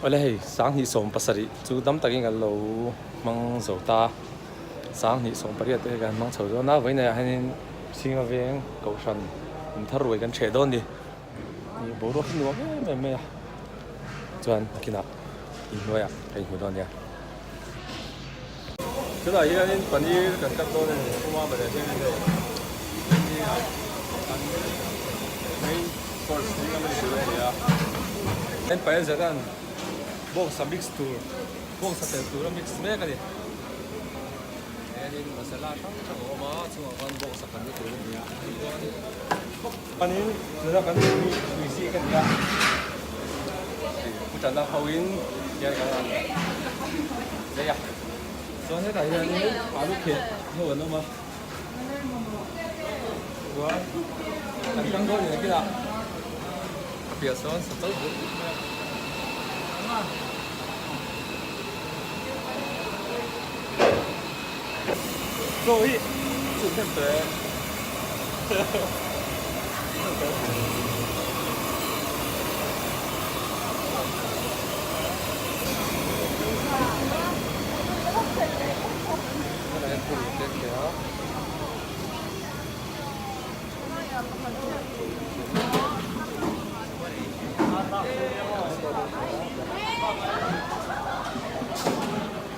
Awle hei 27 chu dam takin kan lo hmang zo ta 28 te hi kan hmang chho dawn a vawiin ah hianin Singa veng kohhran in thar ruai kan ṭheh dawn a ni ih boruak hi nuam em em mai a chuan nakinah inhnuaiah ka inhmu dawn nia. Tunah hianin paneer kan cut dawn a ni puma baleh hianin hei an main course ding a mi tur a ni a heng paneer zet an bawngsa mix tur bawngsa tel tur a mix mek a ni hianin masala hrang hrang a awm a chungah khan bawngsa kan na tur a ni a chuanin tuna kan hmuh hi tui zik a ni a pu tanna ho in hian kan han zai a chuan hetah hianin alu kheh ho an awm a chuan kan tang dawn leh kila a piah sawn sa chauh bawk mai a. Chaw hi chhun hnem tawh e.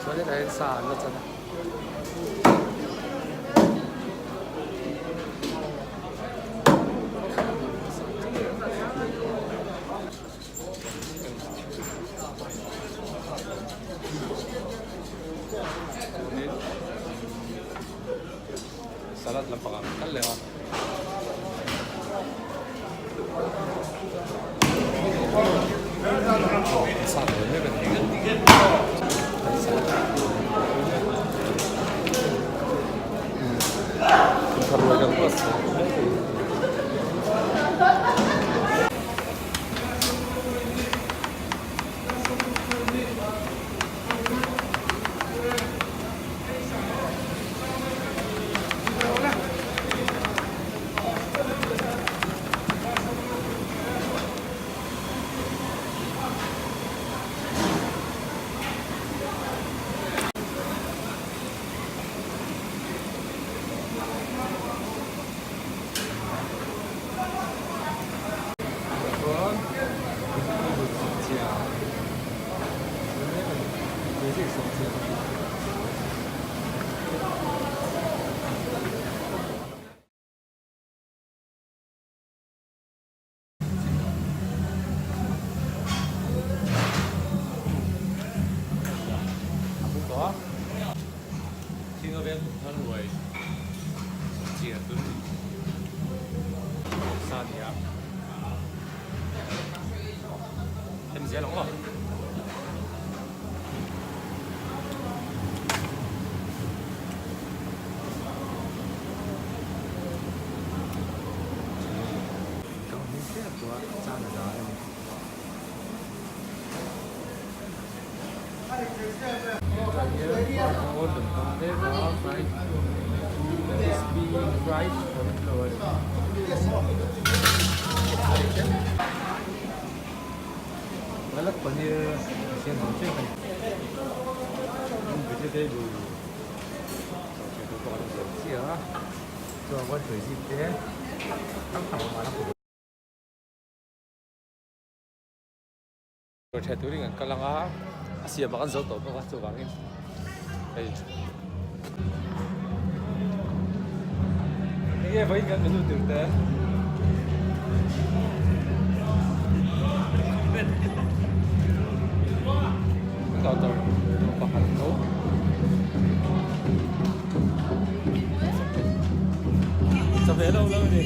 Chuan hetah hian sa an la chan a. Salad lampang ah kal leh a. Palak paneer siam ang chiah a ni. Vegetable pawh a lo zawm chiah a chuan one tui zip te hrang hrang a awm a. Tha turin an kal ang a, a siam ah kan zo tawh bawk a chuvangin hei enge vawiin kan menu tur te counter pakhat tho chawhmeh lo lo a ni.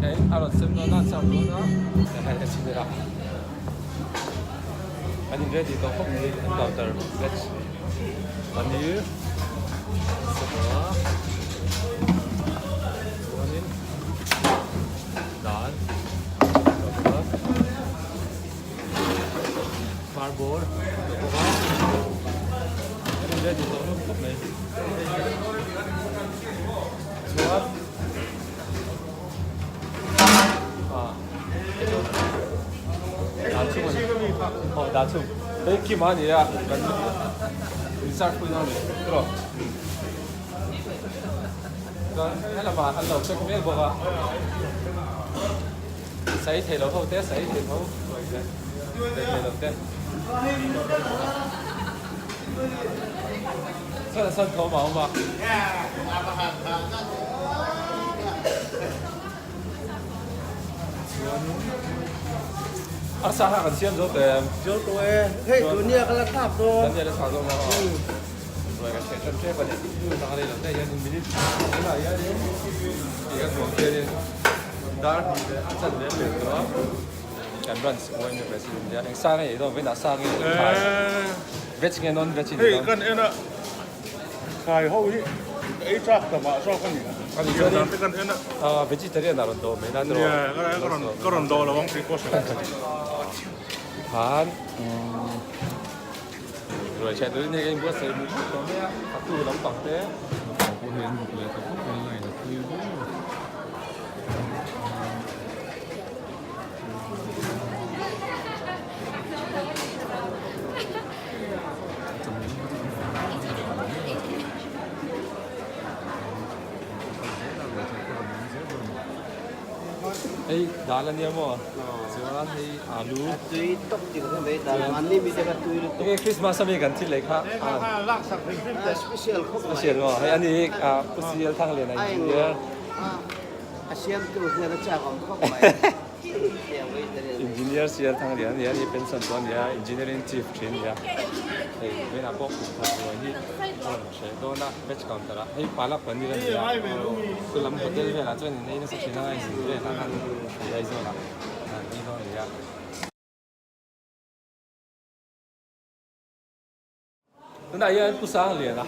Hei a rawn sem dawn a an serve dawn a hei a chhim ila an in ready tawh khawp mai an counter veg paneer sawma chuanin dal hmarbawr a bawk a an in ready tawh hlawm khawp mai chuan. Aw dah chhung. Hei Kima a ni a, kan in serve pui dawn a ni. Tiraw? Chuan helamah an lo check mek bawk a. Sai thei lo ho te, sai thei tho ruai te, thei thei lo te. Chuan a sawn tho mah awm a. A sa kha kan siam zo tawh em? Zo tawh e. Hei dunia ka la thlak dawn. Dunia la thlak dawn a. Ruai kan theh tan tep a ni. Tang rei lo te hian minute tunah hianin tih kan hmuh ang khianin dar hnih leh a chanve a pel tawh a. Kan branch yma president nia eng sa nge i dawn vawiinah sa nge i thlai veg nge non veg i ni dawn. Hei kan en a. Thlai ho hi ka ei chak ta mah zawk a ni. A ni chuan in kan en a. Ah vegetarian ah rawn dawh mai nan rawh. Yeah, ka rawn ka rawn dawh lo ang tih pawh hre lo. Khan ruai chhiat turin hei ka inbuatsaih mut mut tawh mai a, a tu lampang te. Lampang pawh hi an buk leh ta khawp mai line a thui viau a. Hei dal a nia maw chuan hei alu a tui tawp ti ka mai dal mahni mi te kha tui lutuk enge Christmas ami kan thil lei kha special khawp mai special maw hei ani Pu CL Thangliana engineer a siamtu hian a chak awm khawp mai. Engineer sial thang lian ania ni pension pawh ania engineering chief thin ania hei vawiinah pawh kum khat ruai hi a rawn hreh dawn a veg counter ah hei palak paneer a ni a chu lam hotel velah chuan in ei nasa thin anga in zin velah khan hei Aizawl ah an ei dawn a ni a. Tunah hian Pu Sangliana,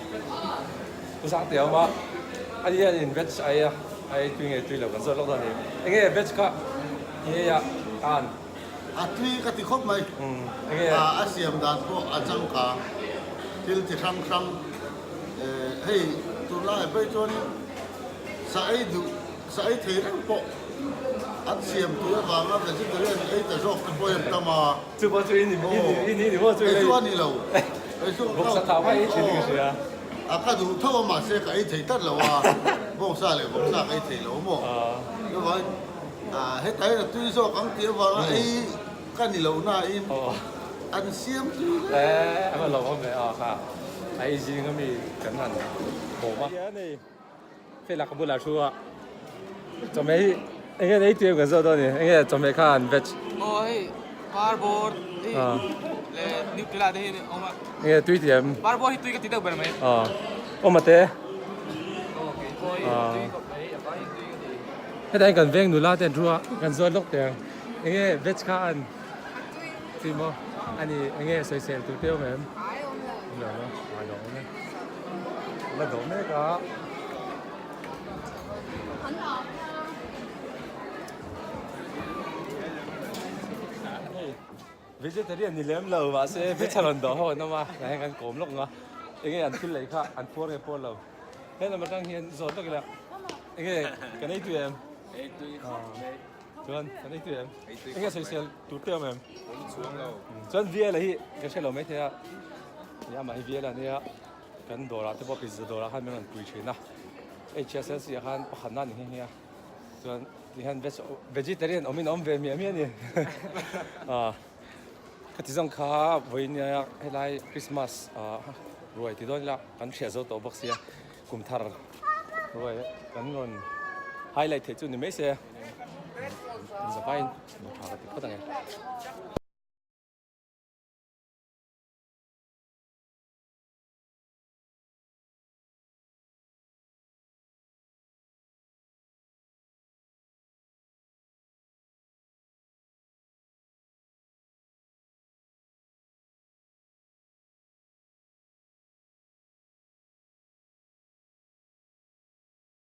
Pu Sangte a awm a, ani hian in veg a ei a, a ei tui nge tui lo kan zawt lawk dawn a ni. Enge veg kha i ei a an? A tui ka ti khawp mai. Enge? A siam dan pawh a changkang, thil chi hrang hrang hei tunlaiah phei chuanin sa ei duh Sa ei thei reng pawh an siam tur avanga vegetarian ei ta zawk te pawh hi an tam a. Chu pawh chu i ni i ni ni maw chu Ei chu a ni lo. Ei chu Bawksa thau mai ei thin ka hria. A ka duh tho a mahse ka ei thei tlat lo a, bawngsa leh bawksa ka ei thei lo maw. Chuvangin heta hian a tui zawk ang tih avanga ei ka ni lo nain an siam tui hle. Eh a va lo awm ve a kha a ei zing ami kan han bawm a. Fela ka bulah thu a chawhmeh hi enge nei tui em kan zawh dawn ni enge chawhmeh kha an veg. Aw hei parbawr hi leh nutella te hi a awm a. Enge tui ti em? Parbawr hi tui ka ti deuh ber mai. Aw awm ate. Aw kei pawh hi tui khawp mai a vai hi tui ka ti. Hetah hian kan veng nula te an thu a kan zawt lawk teh ang enge veg kha an tui maw ani enge sawisel tur te awm em? Ai awm lo. Awm lo maw? Ai lo awm e. La dawh mek a. Hei vegetarian ni lem lo mahse veg a rawn dawh ho an awm a tah hian kan kawm lawk ang a enge an thil lei kha an phuar nge phuar lo helam atang hian zawt lawk ila enge kan ei tui em chuan kan ei tui em enge sawisel tur te awm em chuan viala hi ka hre lo maithei a amah hi viala ania. Kan dawrah te pawh pizza dawrah khan min rawn pui thin a, HSLC ah khan pakhatna a ni nghe nghe a, chuan ti hian veg vegetarian awmin a awm ve miah miah a ni ah ka ti zawng kha vawinia helai Christmas ah ruai ti dawn ila kan hriat zo tawh bawk sia kum thar ruai kan rawn highlight theih chu ni mai se zavaiin tha ka ti phawt ang e.